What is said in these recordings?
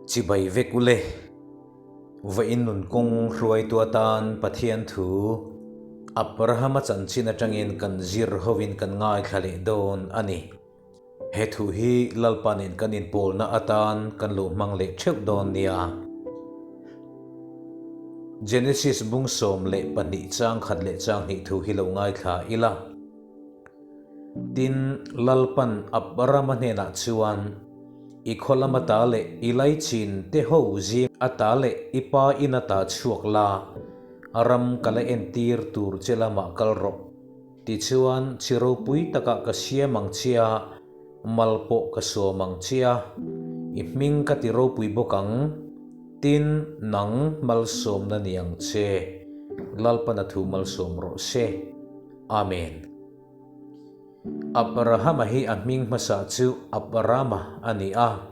Chibai vek ule. Vawiin nun kawng hruaitu atan Pathian thu Abrahama chanchin atangin kan zir hovin kan ngaithla leh dawn a ni. He thu hi Lalpa nen kan inpawlna atan kan lo hmang leh theuh dawn nia. Genesis bung 12 chang khat leh chang hnih thu hi lo ngaithla ila. Tin, Lalpan Abrama hnenah chuan, I khaw lam ata leh i laichin te ho zing ata leh i pa in ata chhuak la, ram ka la entir tur che lamah kal rawh. Tichuan, chi ropui takah ka siam ang che a, mal pawh ka sawm ang che a, i hming ka ti ropui bawk ang. Tin, nang malsawmna ni ang che. Lalpan a thu malsawm rawh se. Amen. Abrahama hi a hming hmasa chu Abrama a ni a,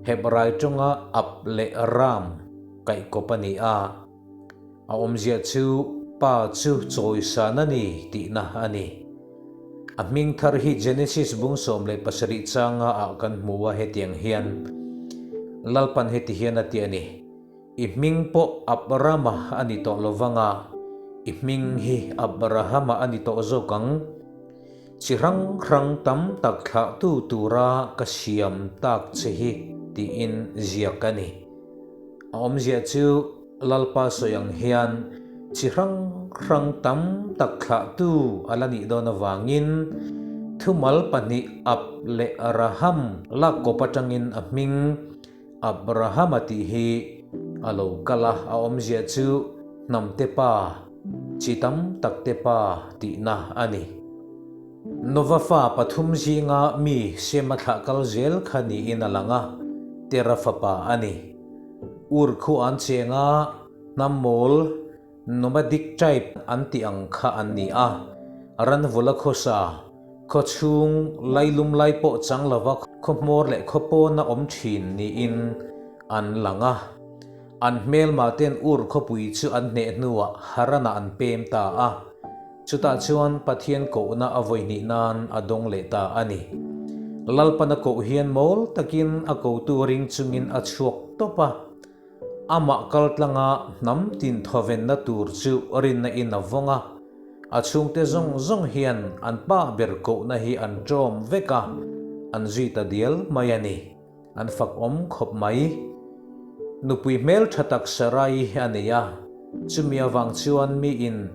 Hebrai tawnga Ab leh Ram kaihkawp a ni a. A awmzia chu Pa chu chawisan a ni tihna a ni. A hming thar hi Genesis bung 17 changa ah kan hmu a hetiang hian, Lalpan heti hian a ti a ni, I hming pawh Abrama a ni tawh lovang a, i hming hi Abrahama a ni tawh zawk ang. Chi hrang hrang tam tak thlahtu tura ka siam tak che hi tiin ziak a ni. A awmzia chu Lalpa sawi ang hian chi hrang hrang tam tak thlahtu a la nih dawn avangin thumal pahnih Ab leh Raham lak kawp atangin a hming Abrahama tih hi a lo kal a, a awmzia chu hnamte pa, chi tam takte pa tihna a ni. Nova fa pathum zinga mi Sema thlah kal zel kha niin a lang a, Tera fapa a ni. Ur khu an cheng a, hnam mawl, Nomadic tribe an tih ang kha an ni a, ranvula khawsa, khaw chhung lailum lai pawh chang lova khaw hmawr leh khaw pawna awm thin niin an lang a. An hmelma ten Ur khawpui chu an hneh hnuah Haranah an pem ta a, chutah chuan Pathian kohna a vawihnih nan a dawng leh ta a ni. Lalpan a koh hian mawl takin a kotu ring chungin a chhuak tawp a. Amah kaltlanga hnam tin thawvenna tur chu rinna in a vawng a, a chhungte zawng zawng hian an pa ber kohna hi an ṭawm vek a, an zui ta dial mai a ni. An fak awm khawp mai. Nupui hmelṭha tak Sarai a nei a, chumi avang chuan miin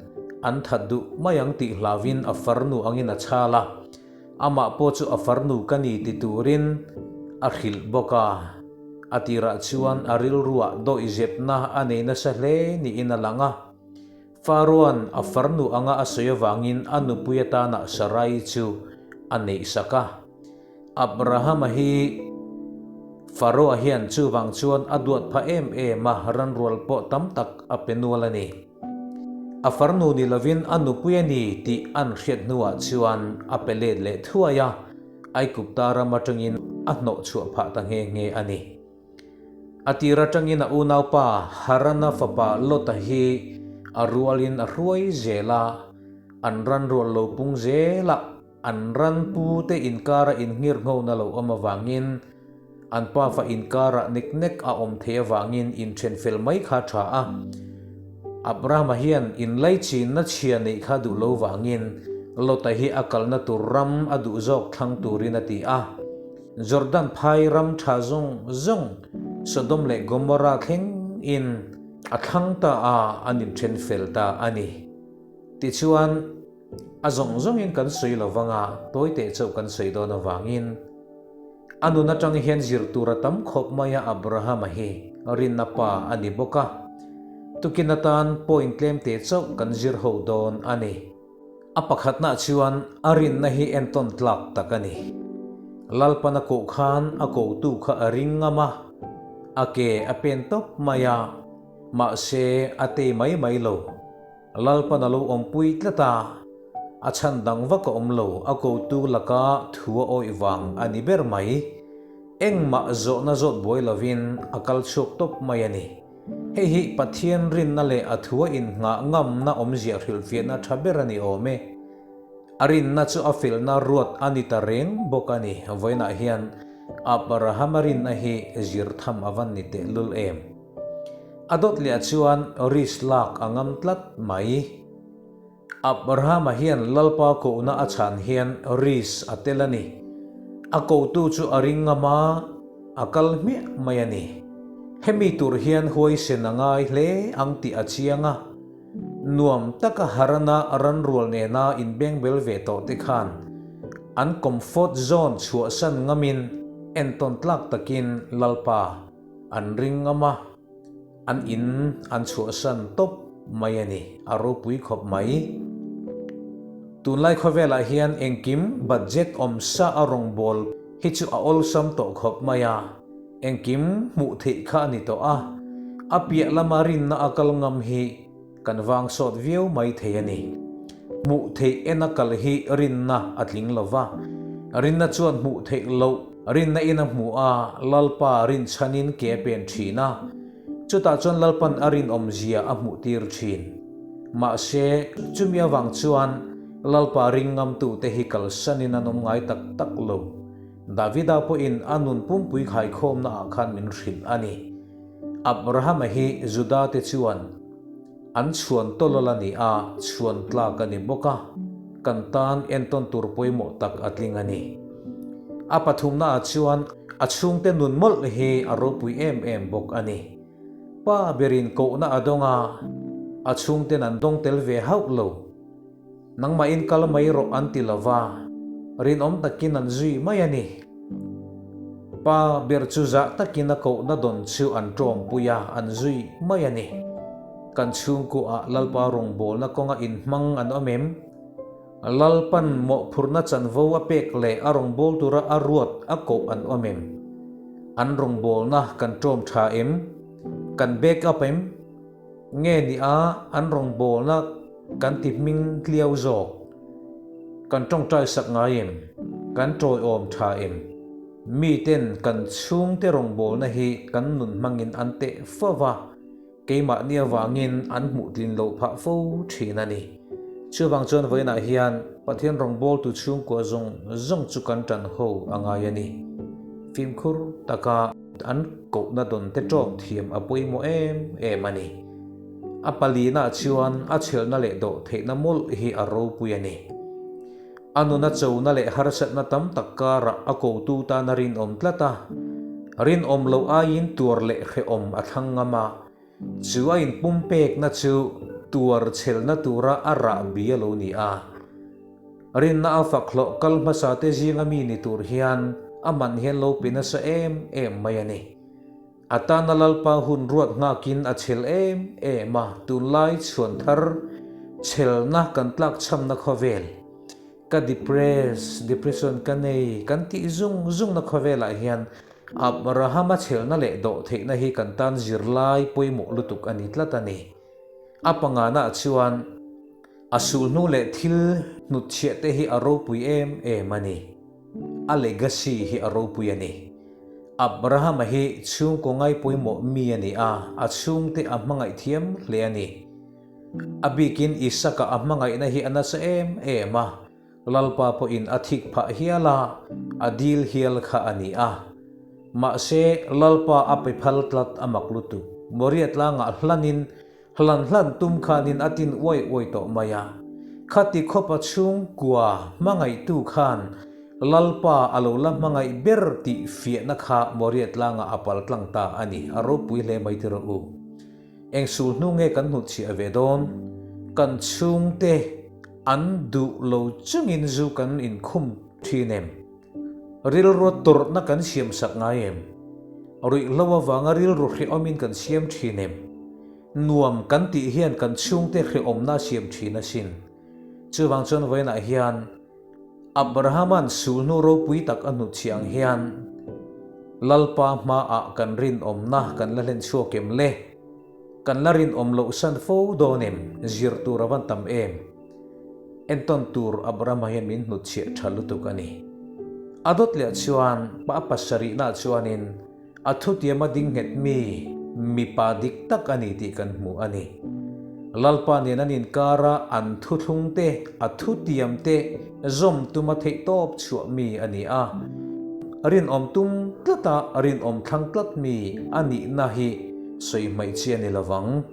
an that duh mai ang tih hlauvin a farnu angin a chhal a, Amah pawh chu a farnu ka ni ti turin a hrilh bawk a. A tirah chuan a rilruah dawihzepna a nei nasa hle niin a lang a. Faroan a farnu anga a sawi avangin a nupui atana Sarai chu a neihsak a. Abrahama hi Faroa hian chuvang chuan a duat phah em em a, ranrual pawh tam tak a pe nual a ni. A farnu ni lovin a nupui a ni tih an hriat hnuah chuan a pe let leh thuai a, Aigupta ram atangin a hnawh chhuah phah ta nghe nghe a ni. A tir atangin a unaupa Harana fapa Lota hi a rualin a hruai zel a, an ranrual lo pung zel a, An ran pu te inkara innghirhnghona lo awm avangin, an pafa inkarah nek nek a awm theih avangin inthen fel mai kha tha a. Abrahama hian inlaichinna chhia neih kha duh lo vangin Lota hi a kalna tur ram a duh zawk thlang turin a ti a. Jordan phai ram tha zawng zawng Sodom leh Gomorrah thleng in a thlang ta a, an inthen fel ta a ni. Tichuan. A zawng zawngin kan sawi lo vang a, tawi teh chauh kan sawi dawn avangin a nun atang hian zir tur a tam khawp mai a, Abrahama hi rinna pa a ni bawk a, tukin atan point tlem teh chauh kan zir ho dawn a ni. A pakhatnaah chuan a rinna hi entawn tlak tak a ni. Lalpan a koh khan a kotu kha a ring ngam a, a ke a pen tawp mai a, mahse a tei mai mai lo. Lalpan a lo awmpui tlat a, a chhan dang vak a awm lo, a kotu laka thu a awih vang a ni ber mai. Engmah zawhna zawt buai lovin a kal chhuak tawp mai a ni. Hei hi Pathian rinna leh a thu a innghah ngamna awmzia hrilhfiahna tha ber a ni awm e. A rinna chu a felna ruat a ni ta reng bawk a ni. Vawiinah hian. Abrahama rinna hi zir tham a van ni tehlul em? A dawt leh ah chuan risk lak a ngam tlat mai. Abrahama hian Lalpa kohna a chhan hian risk a tel a ni. A kohtu chu a ring ngam a, a kal hmiah mai a ni. Hemi tur hian huaisen a ngai hle ang tih a chiang a. Nuam taka Harana ranrual nena inbengbel ve tawh te khan an comfort zone chhuahsan ngamin entawn tlak takin Lalpa an ring ngam a. An in an chhuahsan tawp mai a ni, a ropui khawp mai. Tunlai khawvelah hian engkim budget awm sa a rawngbâwl hi chu a awlsam tawh khawp mai a, engkim hmuh theih kha a ni tawh a, a piah lama rinna a kal ngam hi kan vang sawt viau mai thei a ni. Hmuh theih ena kal hi rinna a tling lo va, rinna chuan hmuh theih loh rinna in a hmu a, Lalpa rinchhanin ke a pen thin a, chutah chuan Lalpan a rinawmzia a hmuhtir thin. Mahse, chumi avang chuan Lalpa ring ngamtute hi kalsanin an awm ngai tak tak lo. Davida pawhin a nun pumpui khaikhawmnaah khan min hrilh a ni. Abrahama hi Juda te chuan an chhuan tawlawlh a ni a, chhuan tlak a ni bawk a, kan tan entawn tur pawimawh tak a tling a ni. A pathumnaah chuan a chhungte nun mawlh hi a ropui em em bawk a ni. Pa berin kohna a dawng a, a chhungten an dawng tel ve hauh lo. Nangmahin kal mai rawh an ti lo va, rinawm takin an zui mai a ni. Pa ber chu zah takin a kohna dawn chu an tawngpui a, an zui mai a ni. Kan chhungkuah Lalpa rawngbawlna kawnga inhmang an awm em? Lalpan mawhphurhna chanvo a pek leh a rawngbâwl tura a ruat a koh an awm em? An rawngbawlna kan tawm tha em? Kan back up em? Nge ni a an rawngbawlna kan ti hming tliau zawk? Kan tawngtai sak ngai em? Kan tawiawm tha em? Miten kan chhungte rawngbawlna hi kan nun hmangin an teh fo va, keimahni avangin an hmuh tlin loh phah fo thin a ni. Chuvang chuan vawiinah hian Pathian rawngbawltu chhungkua zawng zawng chu kan tan ho a ngai a ni. Fimkhur taka. An kohna dawn te tawk thiam a pawimawh em em a ni. A palina chuan a chhelna leh dawh theihna mawlh hi a ropui a ni. A nuna chona leh harsatna tam tak karah a kotu tan a rinawm tlat a, rinawm loh aiin tuar leh hrehawm a thlang ngam a, chu a inpumpekna chu tuar chhelna tura a rahbi a lo ni a. Rinna a fak hlawh kal hmasa te zinga mi ni tur hian a man hian lo pe nasa em em mai a ni. A tana Lalpa hun ruat nghakin a chhel em em a, tunlai chhuan thar chhelna kan tlakchhamna khawvel, ka depress, depression ka nei kan tih zung zungna khawvelah hian Abrahama chhelna leh dawhtheihna hi kan tan zirlai pawimawh lutuk a ni tlat a ni. A pangana chuan. A sulhnu leh thil hnutchhiah te hi a ropui em em a ni. A legacy hi a ropui a ni. Abrahama hi chhungkaw ngaipawimawh mi a ni a, a chhungte a hmangaih thiam hle a ni. A bikin Isaka a hmangaihna hi a nasa em em a, Lalpa pawhin a thik phah hial a, a dil hial kha a ni a. Mahse, Lalpa a pe phal tlat a mak lutuk. Moria tlangah hlanin Hlan hlan tum khanin a tin uai uai tawh mai a. Khati khawpa chhungkua hmangaihtu khan Lalpa a lo la hmangaih ber tih fiahna kha Moria tlangah a pal tlang ta a ni. A ropui hle mai tirh u. Eng sul hnu nge kan hnutchhiah ve dawn? Kan chhungte an duh lo chungin zu kan inkhum thin em? Rilrua tawrhna kan siam sak ngai em? Ruihhlo avanga rilru hrehawmin kan siam thin em? Nuam kan tih hian kan chhungte hrehawmna a siam thin asin. Chuvang chuan vawiinah hian Abrahama'n sulhnu ropui tak a hnutchhiah ang hian Lalpa hmaah kan rinawmna kan la hlen chhuak em le? Kan la rinawm loh san fo dawn em? Zir tur a van tam em? Entawn tur Abrahama hian min hnutchhiah tha lutuk a ni. A dawt leh chuan pa pasarihna chuanin a thutiama ding nghet mi mipa dik tak a ni tih kan hmu a ni. Lalpa nen an inkara an thuthlung te, a thutiam te zawm tuma theihtawp chhuah mi a ni a. Rinawm tum tlata rinawm thlang tlat mi a nihna hi sawi hmaih chi a ni lovang.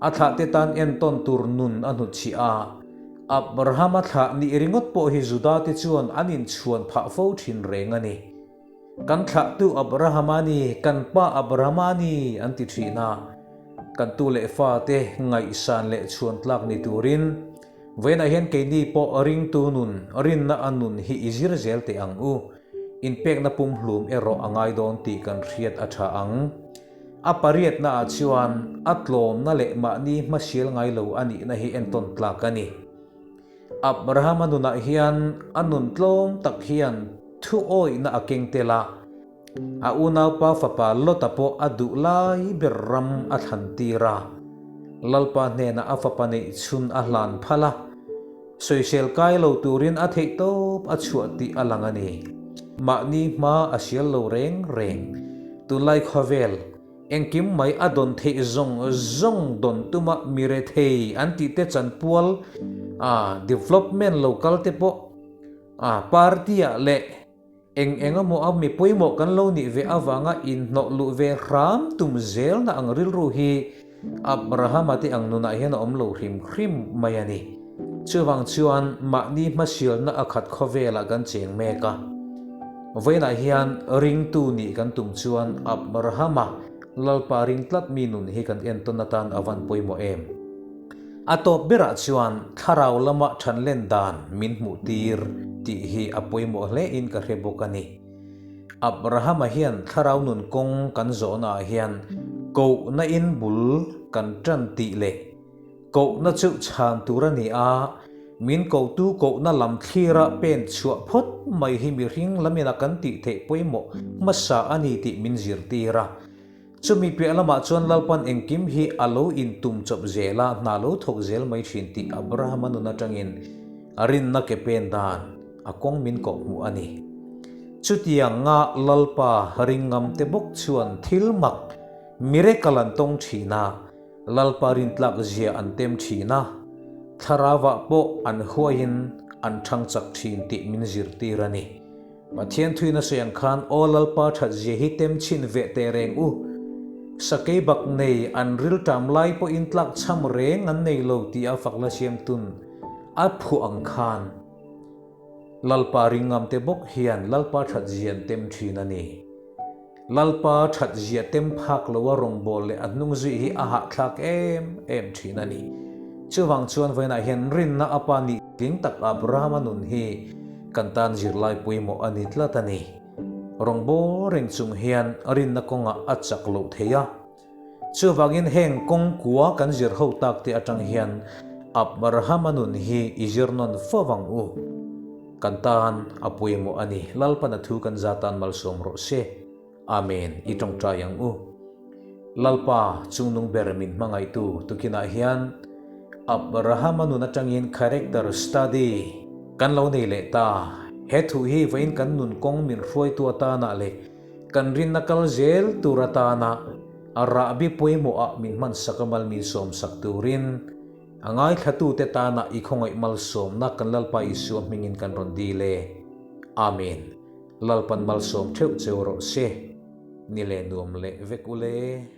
A thlahte tan entawn tur nun a hnutchhih a, Abrahama thlah nih ringawt pawh hi Judate chuan an inchhuan phah fo thin reng a ni. Kan thlahtu Abrahama ni, kan pa Abrahama ni an ti thin a. Kan tu leh fate ngaihsan leh chhuan tlak ni turin vawiinah hian keini pawh ringtu nun, rinna a nun hi i zir zel teh ang u. Inpekna pumhlum erawh a ngai dawn tih kan hriat a tha ang. A pariatnaah chuan a tlawmna leh mahni hmasial ngai lo a nihna hi entawn tlak a ni. Abrahama nunah hian a nun tlawm tak hian thu awihna a keng tel a, a unaupa fapa Lota pawh a duh lai ber ram a thlan tir a. Lalpa hnenah a fapa neih chhun a hlan phal a, sawisel kai lo turin a theih tawp a chhuah tih a lang a ni. Mahni hma a sial lo reng reng. Tunlai khawvel Engkim mai a dawn theih zawng zawng dawn tuma mi rethei an tih te chanpual a development lo kal te pawh a party ah leh eng eng emaw a mi pawimawh kan lo nih ve avanga inhnawh luh ve hram tum zelna ang rilru hi Abrahama te ang nunah hian a awm lo hrim hrim mai a ni. Chuvang chuan mahni hmasialna a khat khawvelah kan cheng mek a. Vawiinah hian ringtu nih kan tum chuan Abrahama Lalpa ring tlat mi nun hi kan entawn atan a van pawimawh em? A tawp berah chuan thlarau lama thanlen dan min hmuh tir tih hi a pawimawh hle in ka hre bawk a ni. Abrahama hian thlarau nun kawng kan zawhnaah hian kohna in bul kan tan tih leh kohna chu chhan tur a ni a, min kohtu kohna lam thlira pen chhuah phawt mai hi mihring lamina kan tih theih pawimawh hmasa a ni tih min zirtir a. Chumi piah lamah chuan Lalpan engkim hi a lo intum chawp zel a, hna lo thawk zel mai thin tih Abrahama nun atangin a rinna ke pen dan a kawng min kawh hmuh a ni. Chutianga Lalpa ringngamte bawk chuan thil mak miracle an tawng thin a, Lalpa rintlak zia an tem thin a, thlarauah pawh an huaiin an thang chak thin tih min zirtir a ni. Pathian thuin a sawi ang khan, Aw Lalpa that zia hi tem chhin veh teh reng u. Sakei bak nei an rilṭam lai pawhin tlak chham reng an nei lo tih a fakna siamtun a phuah ang khan Lalpa ringngamte bawk hian Lalpa that zia an tem thin a ni. Lalpa that zia tem phak loa rawngbâwl leh a hnung zui hi a hahthlak em em thin a ni. Chuvang chuan vawiinah hian rinna a pa nih tling tak Abrahama nun hi kan tan zirlai pawimawh a ni tlat a ni. Rawngbâwl reng chung hian rinna kawngah a chak loh thei a. Chuvangin heng kawngkua kan zir ho tak te atang hian Abrahama nun hi i zir nawn fo vang u. Kan tan a pawimawh a ni. Lalpan a thu kan za tan malsawm rawh se. Amen. I tawngtai ang u. Lalpa chungnung ber min hmangaihtu tukinah hian Abrahama nun atangin character study kan lo nei leh ta. He thu hi vawiin kan nun kawng min hruaitu atanah leh Kan rinna kal zel tur atana a rahbi pawimawhah min hmansak a mal min sawmsak turin a ngaithlatute tana i khawngaih malsawmna kan Lalpa Isua hmingin kan rawn dil e. Amen. Lalpan malsawm theuh cheu rawh se. Ni leh nuam leh vek ule.